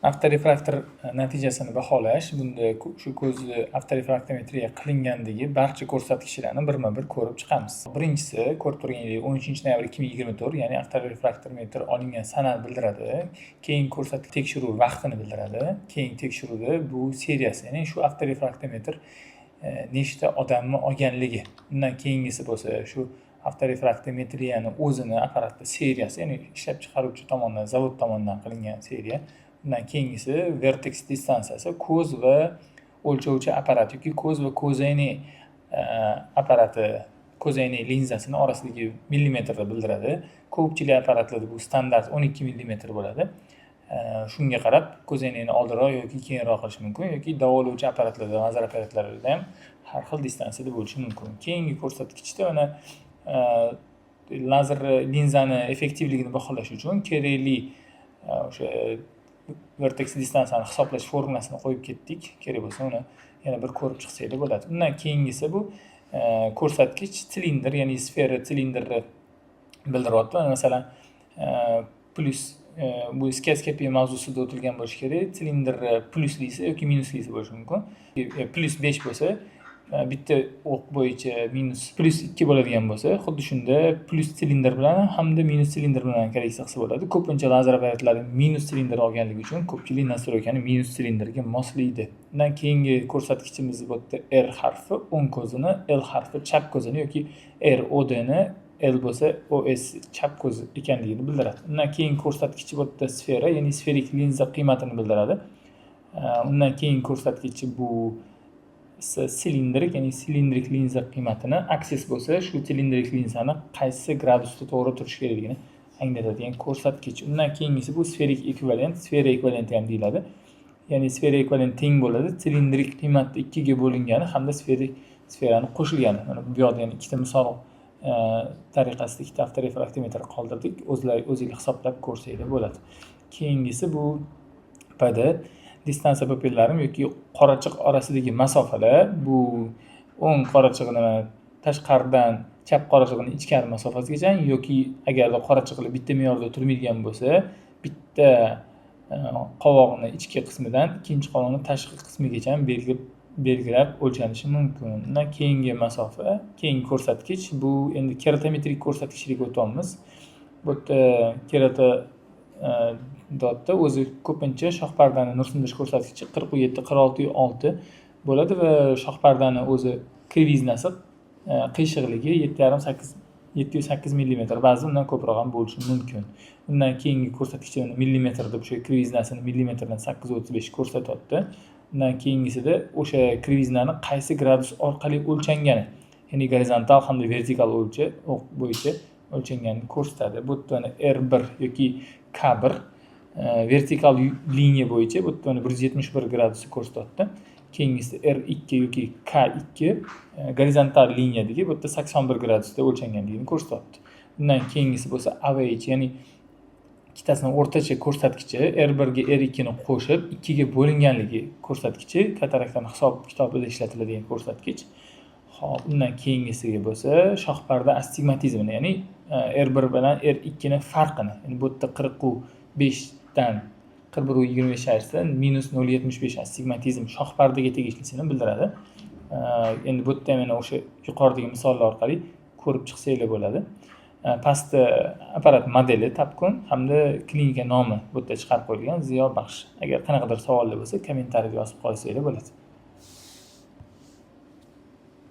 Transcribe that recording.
Avtorefraktor natijasini baholash. Bunda shu ko'zni avtorefraktometriya qilingandagi barcha ko'rsatkichlarni birma-bir ko'rib chiqamiz. Birinchisi, ko'rib turganingizdek, 13 noyabr 2024, ya'ni avtorefraktometr olingan sanani bildiradi. Keyin tekshiruv vaqtini bildiradi. Keyin tekshiruvda bu seriyasi, ya'ni shu avtorefraktometr nechta odamni olganligi. Undan keyingisi bo'lsa shu avtorefraktometriyani o'zini apparatni seriyasi, ya'ni ishlab chiqaruvchi tomonidan, zavod tomonidan qilingan seriya. Undan keyingisi vertex distansiyasi, ko'z va o'lchovchi apparat yoki ko'z va ko'zoynak apparati, ko'zoynak linzasini orasidagi millimetrda bildiradi. Ko'pchilik apparatlarda bu standart 12 millimetr bo'ladi. Shunga qarab ko'zoynakni oldinroq yoki keyinroq qilish mumkin yoki davolovchi apparatlarda, lazer apparatlarida ham har xil distansiyada bo'lishi mumkin. Keyingi ko'rsatkichda mana lazer linzani effektivligini baholash uchun kerakli o'sha vertex distansiyani hisoblash formulasini qo'yib ketdik. Kerak bo'lsa, uni yana bir ko'rib chiqsanglar bo'ladi. Undan keyingisi bu ko'rsatkich silindr, ya'ni sfera silindrni bildiryapti. Mana, masalan, plyus, bu skiaskopiya mavzusida o'tilgan bo'lishi kerak. Silindrni plyuslisi yoki minuslisi bo'lishi mumkin. +5 bo'lsa, bitta o'q bo'yicha minus +2 bo'ladigan bo'lsa, xuddi shunda plyus silindr bilan hamda minus silindr bilan korreksiya qilsa bo'ladi. Ko'pincha lazer apparatlari minus silindr olganligi uchun ko'pchilik настройка ni minus silindrga moslaydi. Undan keyingi ko'rsatkichimiz bu yerda R harfi o'ng ko'zini, L harfi chap ko'zini yoki R ODni, L bo'lsa OS chap ko'z ekanligini bildiradi. Undan keyingi ko'rsatkichi bu yerda sfera, ya'ni sferik linza qiymatini bildiradi. Undan keyingi ko'rsatkichi bu silindrik, ya'ni silindrik linza qiymatini, axis bo'lsa shu silindrik linzani qaysi gradusda to'g'ri turishi kerakligini anglatadigan ko'rsatkich. Undan keyingisi bu sferik ekvivalent, sfera ekvivalenti ham deyiladi. Ya'ni sfera ekvivalent teng bo'ladi silindrik qiymatni ikkiga bo'lingani hamda sferik sferani qo'shilgani. Mana bu yoqda yana ikkita misol tariqasida ikkita avtorefraktometr qoldirdik. O'zlari, o'zinglar hisoblab ko'rsanglar bo'ladi. Keyingisi bu PD, distansiya pupillarum yoki qorachiq orasidagi masofalar. Bu o'ng qorachiqni tashqaridan chap qorachiqni ichkari masofasigacha yoki agarda qorachiqlar bitta me'yorda turmaydigan bo'lsa, bitta qovoqni ichki qismidan ikkinchi qovoqni tashqi qismigacha belgilab o'lchanishi mumkin. Undan keyingi masofa, keyingi ko'rsatkich bu endi keratometrik ko'rsatkichlarga o'tyapmiz. Bu yerda kerato dotda o'zi ko'pincha shohpardani nur sindirish ko'rsatkichi 47, 46,6 bo'ladi va shohpardani o'zi кривизна si, qiyshiqligi 7,5, 8, 708 millimetr, ba'zi undan ko'proq ham bo'lishi mumkin. Undan keyingi ko'rsatkichi millimetr deb o'sha кривизна sini millimetrdan 8,35 ko'rsatyapti. Undan keyingisida o'sha кривизна ni qaysi gradus orqali o'lchangani, ya'ni gorizontal hamda vertikal o'q bo'yicha o'lchanganini ko'rsatadi. Bu yerda mana R1 yoki K1 vertikal liniya bo'yicha bu yerda mana 171 gradusni ko'rsatyapti. Keyingisi R2 yoki K2 gorizontal liniyadagi bu yerda 81 gradusda o'lchanganligini ko'rsatyapti. Undan keyingisi bo'lsa AVH, ya'ni ikkitasini o'rtacha ko'rsatkichi, R1 ga R2 ni qo'shib ikkiga bo'linganligi ko'rsatkichi, kataraktani hisob kitobida ishlatiladigan ko'rsatkich. Ho'p, undan keyingisiga bo'lsa shohparda astigmatizmini, ya'ni R1 bilan R2 ni farqini, ya'ni bu yerda 45dan 41,25 ayirsa, -0,75 astigmatizm shohpardaga tegishlisini bildiradi. Endi bu yerda ham yana o'sha yuqoridagi misollar orqali ko'rib chiqsanglar bo'ladi. Pastda apparat modeli Topcon hamda klinika nomi bu yerda chiqarib qo'yilgan, Ziyo Baxsh. Agar qanaqadir savollar bo'lsa, kommentariyada yozib qolsanglar bo'ladi.